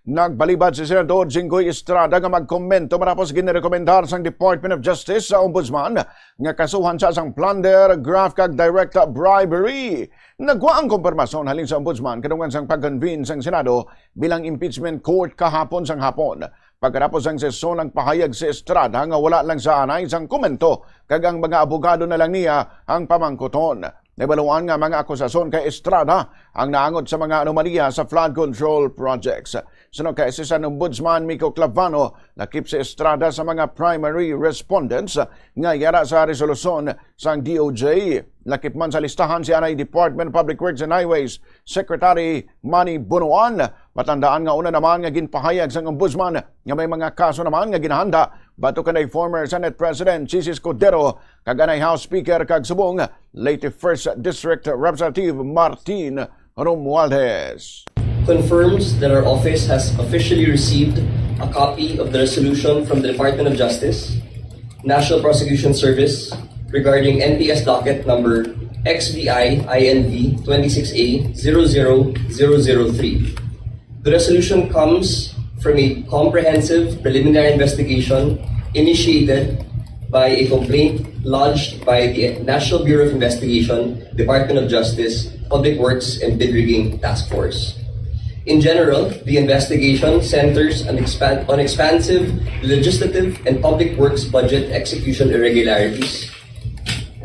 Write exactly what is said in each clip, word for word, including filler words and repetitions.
Nagbalibad si Senador Jinggoy Estrada nga magkomento matapos ginirekomendar sang Department of Justice sa Ombudsman nga kasuhan siya sang plunder, graft kag direct bribery. Nagwa ang kumpirmasyon halin sa Ombudsman kadungan sang pag-convene sang Senado bilang impeachment court kahapon sang hapon. Pagkatapos sang sesyon, nagpahayag si Estrada nga wala lang siya anay sang komento kag ang mga abogado na lang niya ang pamangkuton. Nabaluan nga mga akusasyon kay Estrada ang naangot sa mga anomalya sa flood control projects. Suno kay Assistant Ombudsman Miko Clavano, lakip si Estrada sa mga primary respondents nga yara sa resolusyon sang D O J. Lakip man sa listahan si anay Department of Public Works and Highways Secretary Manny Bonoan. Matandaan nga una naman nga ginpahayag sang Ombudsman nga may mga kaso naman nga ginahanda batok kanay former Senate President Chiz Escudero kag anay House Speaker kag subong Leyte First District Representative Martin Romualdez. Confirms that our office has officially received a copy of the resolution from the Department of Justice, National Prosecution Service, regarding N P S docket number X V I I N V twenty-six A zero zero zero zero three. The resolution comes from a comprehensive preliminary investigation initiated by a complaint lodged by the National Bureau of Investigation, Department of Justice, Public Works, and Bid Rigging Task Force. In general, the investigation centers on, expan- on expansive legislative and public works budget execution irregularities.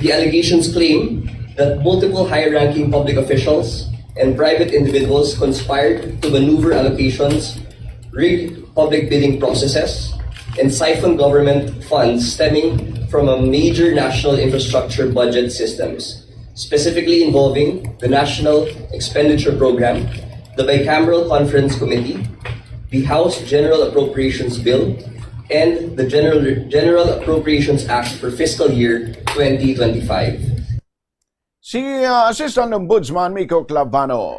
The allegations claim that multiple high-ranking public officials and private individuals conspired to maneuver allocations, rig public bidding processes, and siphon government funds stemming from a major national infrastructure budget systems, specifically involving the National Expenditure Program, the Bicameral Conference Committee, the House General Appropriations Bill, and the General, General Appropriations Act for fiscal year twenty twenty-five. Si uh, Assistant Ombudsman Miko Clavano.